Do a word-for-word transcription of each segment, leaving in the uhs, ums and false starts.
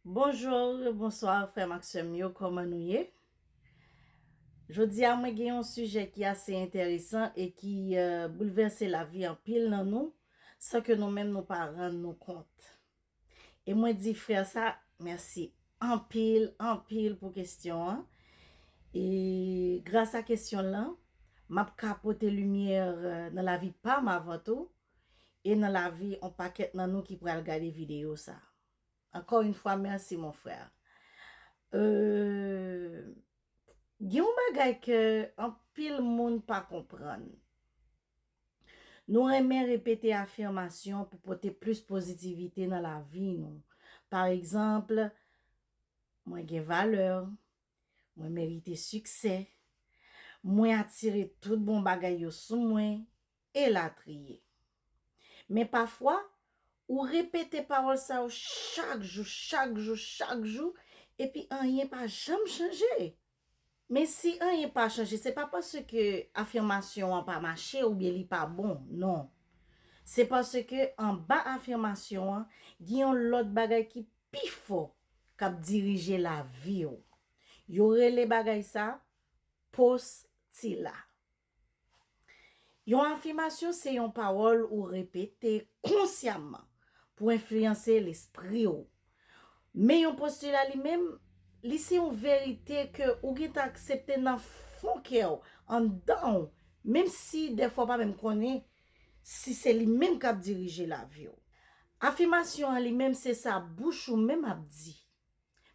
Bonjou, bonswa, frè m ak sè m yo, kòman nou ye? Jodi a, mwen gen yon sijè ki ase enteresan e ki, euh, boulvèse lavi anpil nan nou, san ke nou menm nou pa rann nou kont. E mwen di frè sa, mèsi anpil, anpil pou kesyon an. E gras a kesyon lan, m ap ka pote limyè, euh, nan lavi pa m avan tou, e nan lavi yon pakèt nan nou ki pral gade videyo sa. Ankò yon fwa, mèsi, mon frè. Euh, gen yon bagay ke anpil moun pa konprann. Nou renmen repete afimasyon pou pote plis pozitivite nan lavi nou. Pa egzanp, mwen gen valè, mwen merite siksè, mwen atire tout bon bagay yo sou mwen, elatriye. Men pafwa, ou repete pawòl sa yo chak jou, chak jou, chak jou, epi anyen pa janm chanje. Men si anyen pa chanje, se pa paske afimasyon an pa mache oubyen li pa bon, non. Se paske anba afimasyon an, gen yon lòt bagay ki pi fò k ap dirije lavi w. Yo rele bagay sa postila. Yon afimasyon se yon pawòl ou repete konsyaman pou enfliyanse lespri w. Men yon postila li menm, li se yon verite ke ou gentan aksepte nan fon kè w, anndan w, menm si dèfwa w pa menm konnen si se li menm k ap dirije lavi w. Afimasyon an li menm se sa bouch ou menm ap di.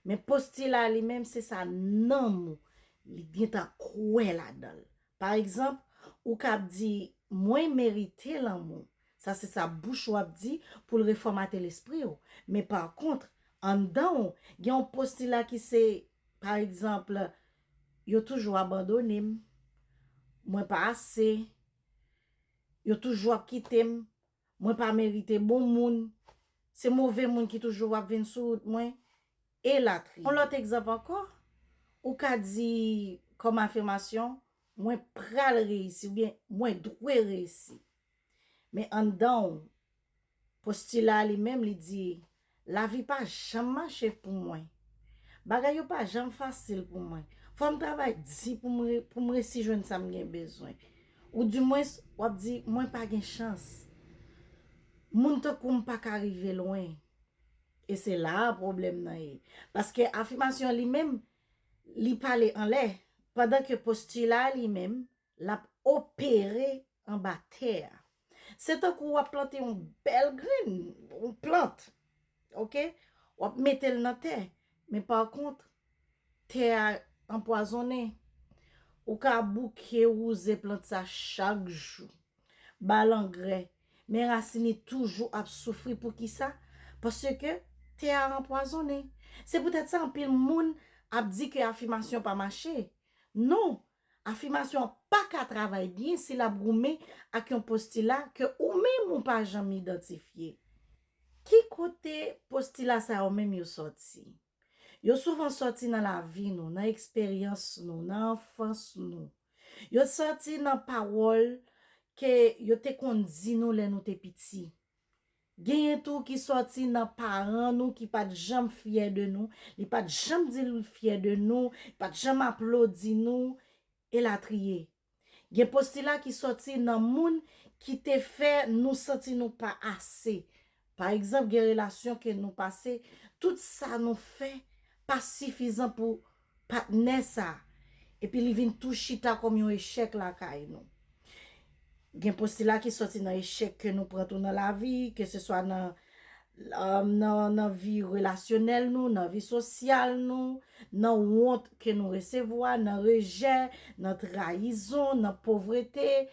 Men postila li menm se sa nanm ou li gentan kwè ladan l. Pa egzanp, ou ka ap di, "Mwen merite lanmou." Sa se sa bouch ou ap di pou l refòmate lespri w. Men pa kont, anndan w, gen yon postila ki se, pa egzanp, "Yo toujou abandone m. Mwen pa ase. Yo toujou ap kite m. Mwen pa merite bon moun. Se move moun ki toujou ap vin sou wout mwen," elatriye. Yon lòt egzanp ankò, ou ka di kòm afimasyon, "Mwen pral reyisi," oubyen "Mwen dwe reyisi." Men anndan w, postila a li menm, li di, "Lavi pa janm mache pou mwen. Bagay yo pa janm fasil pou mwen. Fò m travay di pou m re-, pou m resi jwenn sa m gen bezwen." Oudimwens, w ap di, "Mwen pa gen chans. Moun tankou m pa ka rive lwen." E se la a pwoblèm nan ye. Paske afimasyon li menm, li pale anlè, pandan ke postila li menm, l ap opere anba tè a. Se tankou w ap plante yon bèl grenn, yon plant, oke? W ap mete l nan tè, men pa kont, tè a anpwazonnen. Ou ka bouke wouze plant sa chak jou, ba l angrè, men rasin li toujou ap soufri. Poukisa? Paske tè a anpwazonnen. Se poutèt sa anpil moun ap di ke afimasyon pa mache. Non, afimasyon an pa ka travay byen si l ap goumen ak yon postila ke ou menm ou pa janm idantifye. Ki kote postila sa yo menm yo sòti? Yo souvan sòti nan lavi nou, nan eksperyans nou, nan anfans nou. Yo sòti nan pawòl ke yo te konn di nou lè nou te piti. Genyen tou ki sòti nan paran nou ki pa t janm fyè de nou, li pa t janm di l fyè de nou, li pa t janm aplodi nou, elatriye. Gen postila ki sòti nan moun ki te fè nou santi nou pa ase. Pa egzanp, gen relasyon ke nou pase, tout sa nou fè pa sifizan pou patnè sa, epi li vin tou chita kòm yon echèk lakay nou. Gen postila ki sòti nan echèk ke nou pran tou nan lavi, ke se swa nan, nan, nan vi relasyonèl nou, nan vi sosyal nou, nan wont ke nou resevwa, nan rejè, nan trayizon, nan povrete,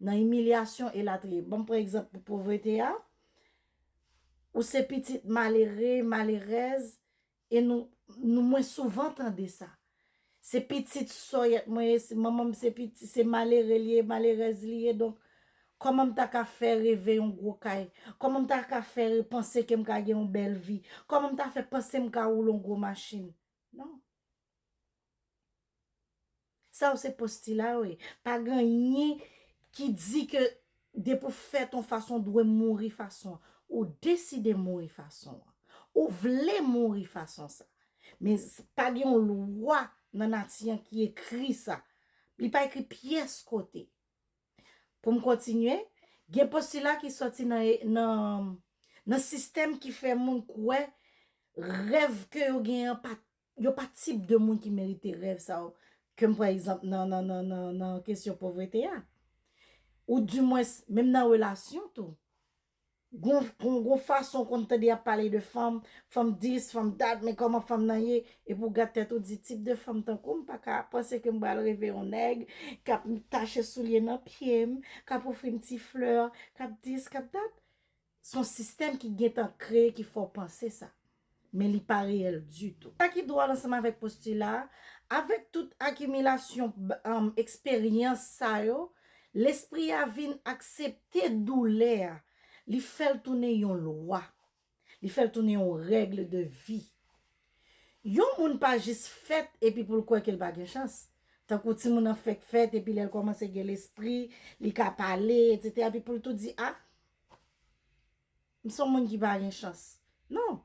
nan imilyasyon, elatriye. Ban m pran egzanp pou povrete a. Ou se pitit malere, malerèz, e nou, nou, mwen souvan tande sa. Se pitit sòyèt mwen ye, se manman m se pitit, se malere li ye, malerèz li ye, donk, kòman m ta ka fè reve yon gwo kay? Kòman m ta ka fè panse ke m ka gen yon bèl vi? Kòman m ta fè panse m ka woule yon gwo machin? Non. Sa yo se postila yo ye. Pa gen anyen ki di ke depi w fèt yon fason, w dwe mouri fason an. Ou deside mouri fason an. Ou vle mouri fason sa. Men s- pa gen yon lwa nan nati an ki ekri sa. Li pa ekri pyès kote. Pou m kontinye, gen postila ki sòti nan, nan, nan sistèm ki fè moun kwè rèv ke yo gen an pa, yo pa tip de moun ki merite rèv sa yo. Ke m pran egzanp nan, nan, nan, nan, nan kesyon povrete a. Ou dimwens, menm nan relasyon tou. Gon, gon, gon fason w konn tande y ap pale de fanm, fanm dis, fanm dat, men kòman fanm nan ye, epi w gad tèt ou di, tip de fanm tankou m pa ka panse ke m pral reve yon nèg k ap tache soulye nan pye m, k ap ofri m ti flè, k ap dis, k ap dat. Se yon sistèm ki gentan kreye ki fè w panse sa. Men li pa reyèl ditou. Sa ki dwòl ansanm avèk postila a, avèk tout akimilasyon um, eksperyans sa yo, lespri a vin aksepte doulè a. Li fè l tounen yon lwa. Li fè l tounen yon règ de vi. Yon moun pa jis fèt epi pou l kwè ke l pa gen chans. Tankou timoun nan fèk fèt epi lè l kòmanse gen lespri, li ka pale, etsetera. Epi pou l tou di, a, m se yon moun ki pa gen chans. Non.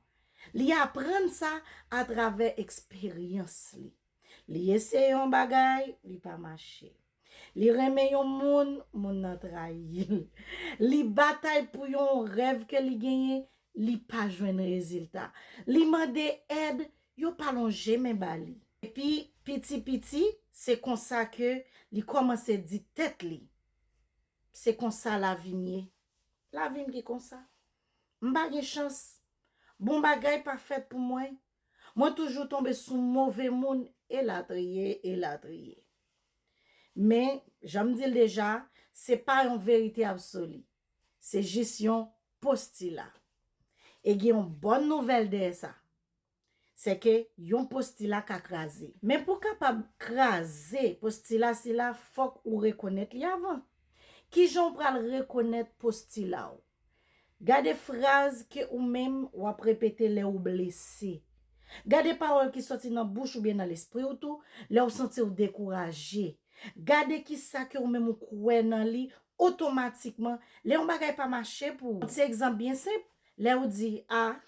Li aprann sa atravè eksperyans li. Li eseye yon bagay, li pa mache. Li renmen yon moun, moun nan trayi l. Li batay pou yon rèv ke li genyen, li pa jwenn rezilta. Li mande èd, yo pa lonje men ba li. Epi piti piti, se konsa ke li kòmanse di tèt li, se konsa lavi m ye. Lavi m ki konsa. M pa gen chans. Bon bagay pa fèt pou mwen. Mwen toujou tonbe sou move moun, elatriye, elatriye. Men, jan m di l deja, se pa yon verite absoli. Se jis yon postila. E gen yon bòn nouvèl dèyè sa. Se ke yon postila ka kraze. Men pou w kapab kraze postila sila, fòk ou rekonèt li avan. Kijan w pral rekonèt postila w? Gade fraz ke ou menm w ap repete lè ou blese. Gade pawòl ki sòti nan bouch oubyen nan lespri w tou, lè w santi w dekouraje. Gade kisa ke ou menm ou kwè nan li otomatikman, lè yon bagay pa mache pou ou. Ti egzanp byen senp, lè ou di, a,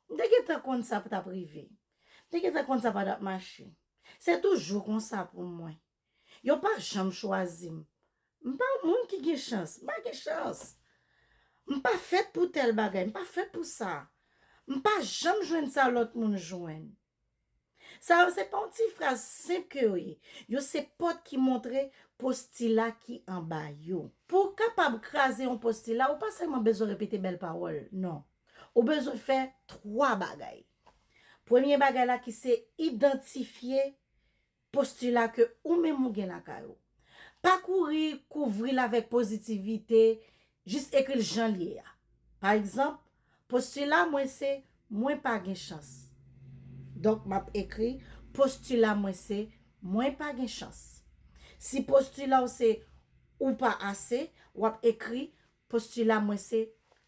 m te gentan konn sa pa t ap rive. M te gentan konn sa pa t ap mache. Se toujou konsa pou mwen. Yo pa janm chwazi m. M pa yon moun ki gen chans. M pa gen chans. M pa fèt pou tèl bagay. M pa fèt pou sa. M pa janm jwenn sa lòt moun jwenn. Sa yo se pa yon ti fraz senp ke yo ye. Yo se pòt ki montre postila ki anba yo. Pou w kapab kraze yon postila, ou pa sèlman bezwen repete bèl pawòl, non. Ou bezwen fè twa bagay. Premye bagay la ki se idantifye postila ke ou menm ou gen lakay ou. Pa kouri kouvri l avèk pozitivite, jis ekri l jan l ye a. Pa egzanp, postila mwen se mwen pa gen chans. Donk, m ap ekri postila mwen se mwen pa gen chans. Si postila w se ou pa ase, w ap ekri postila mwen se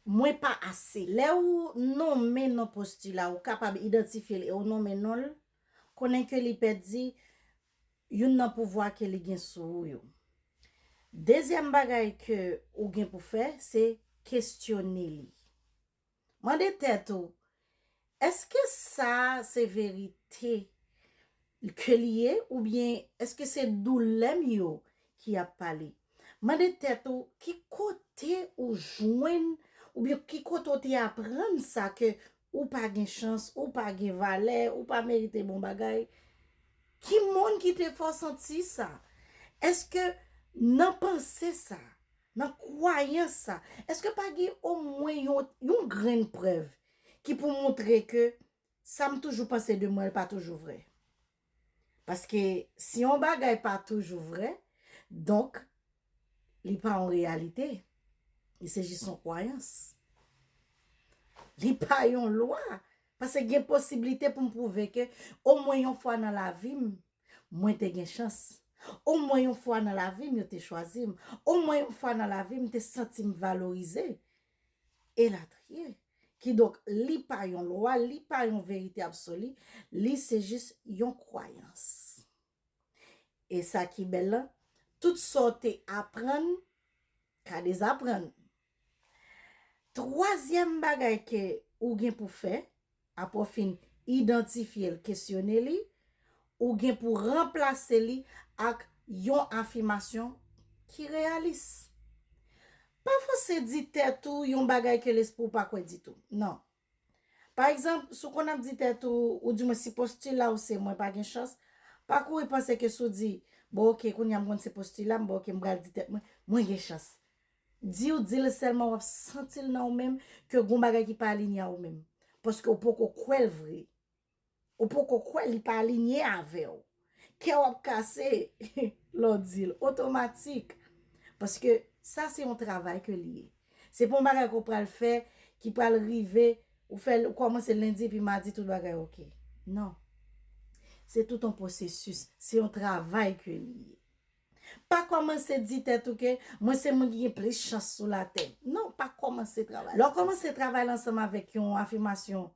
mwen pa ase. Lè ou nonmen non postila, ou kapab idantifye l e ou nonmen non l, konnen ke li pèdi youn nan pouvwa ke li gen sou ou yo. Dezyèm bagay ke ou gen pou fè, se kesyone li. Mande tèt ou, èske sa se verite ke li ye oubyen èske se doulè m yo ki ap pale? Mande tèt ou ki kote ou jwenn oubyen ki kote ou te aprann sa ke ou pa gen chans, ou pa gen valè, ou pa merite bon bagay. Ki moun ki te fè w santi sa? Èske nan panse sa, nan kwayans sa, èske pa gen omwen yon, yon grenn prèv ki pou montre ke sa m toujou panse de mwen, l pa toujou vrè? Paske si yon bagay pa toujou vrè, donk, li pa yon reyalite. Li se jis yon kwayans. Li pa yon lwa. Paske gen posiblite pou m pwouve ke omwen yon fwa nan lavi m, mwen te gen chans. Omwen yon fwa nan lavi m, yo te chwazi m. Omwen yon fwa nan lavi m, te santi m valorize. Elatriye. Kidonk, li pa yon lwa, li pa yon verite absoli, li se jis yon kwayans. E sa ki bèl lan, tout sa w te aprann, ka dezaprann. Twazyèm bagay ke ou gen pou fè, Apre w fin idantifye l, kesyone li, ou gen pou ranplase li ak yon afimasyon ki reyalis. Pa fòse di tèt ou yon bagay ke lespri w pa kwè ditou. Non. Pa egzanp, si w konn ap di tèt ou, oudimwen si postila w se mwen pa gen chans, pa kouri panse ke si w di, bon, oke, kounye a m konn se postila m, bon, oke, m pral di tèt mwen, mwen gen chans. Di w di l sèlman w ap santi l nan ou menm ke gon bagay ki pa alinye a ou menm. Paske w poko kwè l vre. Ou poko kwè li pa alinye avè w. Kè w ap kase lè w di l otomatik. Paske sa se yon travay ke li ye. Se pa yon bagay ke w pral fè ki pral rive, ou fè l, ou kòmanse lendi epi madi tout bagay oke. Non. Se tout yon pwosesis. Se yon travay ke li ye. Pa kòmanse di tèt ou ke mwen se moun ki gen plis chans sou latè. Non, pa kòmanse travay. Lè w kòmanse travay la ansanm avèk yon afimasyon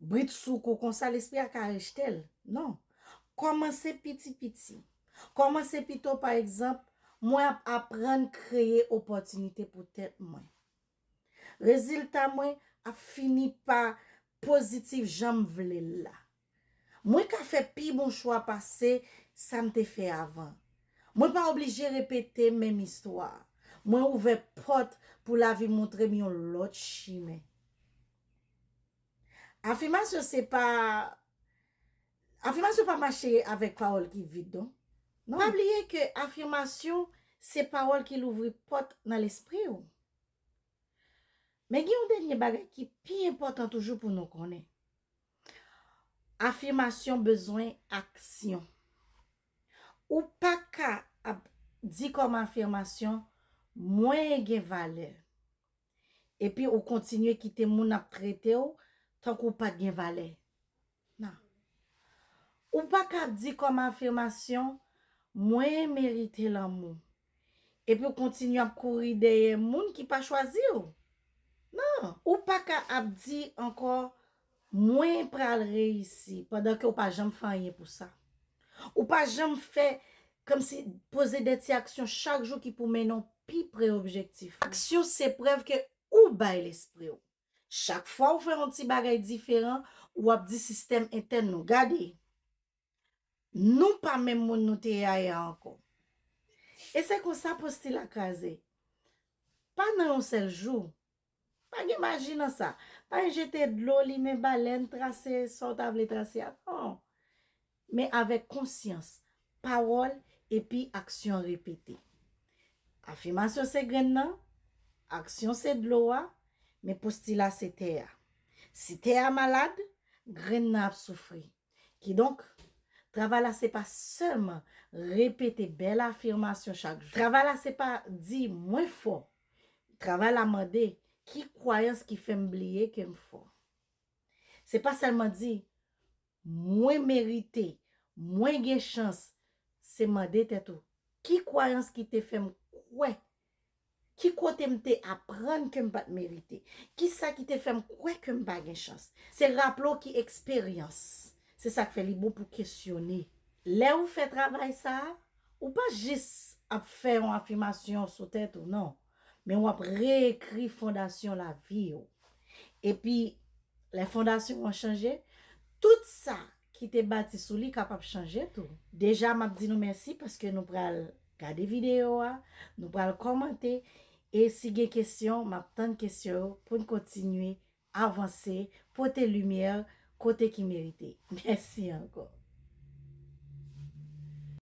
britsoukou konsa, lespri a ka rejte l. Non. Kòmanse piti piti. Kòmanse pito, pa egzanp, mwen ap aprann kreye opòtinite pou tèt mwen. Rezilta mwen ap fini pa pozitif jan m vle l la. Mwen ka fè pi bon chwa pase sa m te fè avan. Mwen pa oblije repete menm istwa. Mwen ouvè pòt pou lavi montre m yon lòt chimen. Afimasyon se pa, afimasyon pa mache avèk pawòl ki vid, non. Non. Pa bliye ke afimasyon se pawòl ki louvri pòt nan lespri w. Men gen yon dènye bagay ki pi enpòtan toujou pou nou konnen. Afimasyon bezwen aksyon. Ou pa ka ap di kòm afimasyon, mwen gen valè. Epi ou kontinye kite moun ap trete w tankou w pa t gen valè. Non. Ou pa ka ap di kòm afimasyon, mwen merite lanmou. Epi w kontinye ap kouri dèyè moun ki pa chwazi w. Non. Ou pa ka ap di ankò, mwen pral reyisi, pandan ke w pa janm fè anyen pou sa. Ou pa janm fè, kòmsi, poze de ti aksyon chak jou ki pou mennen w pi pre objektif ou. Aksyon se prèv ke ou bay lespri w. Chak fwa ou fè yon ti bagay diferan, w ap di sistèm entèn nou, gade, nou pa menm moun nou te ye ayè ankò. E se konsa postila kraze. Pa nan yon sèl jou. Pa gen maji nan sa. Pa jete dlo, limen balèn, trase sa w ta vle trase a. Non. Men avèk konsyans, pawòl epi aksyon repete. Afimasyon se grenn nan, aksyon se dlo a, men postila se tè a. Si tè a malad, grenn nan ap soufri. Kidonk, travay la se pa sèlman repete bèl afimasyon chak jou. Travay la se pa di mwen fò. Travay la mande ki kwayans ki fè m bliye ke m fò. Se pa sèlman di mwen merite, mwen gen chans, se mande tèt ou, ki kwayans ki te fè m kwè? Ki kote m te aprann ke m pa t merite? Kisa ki te fè m kwè ke m pa gen chans? Se raple w ki eksperyans. Se sa k fè li bon pou kesyone. Lè ou fè travay sa a, ou pa jis ap fè yon afimasyon sou tèt ou, non. Men w ap reekri fondasyon lavi w. Epi, lè fondasyon an chanje, tout sa ki te bati sou li kapab chanje tou. Deja, m ap di nou mèsi paske nou pral gade videyo a, nou pral kòmante, e si gen kesyon, m ap tann kesyon yo pou n kontinye avanse, pote limyè kote ki merite. Mèsi ankò.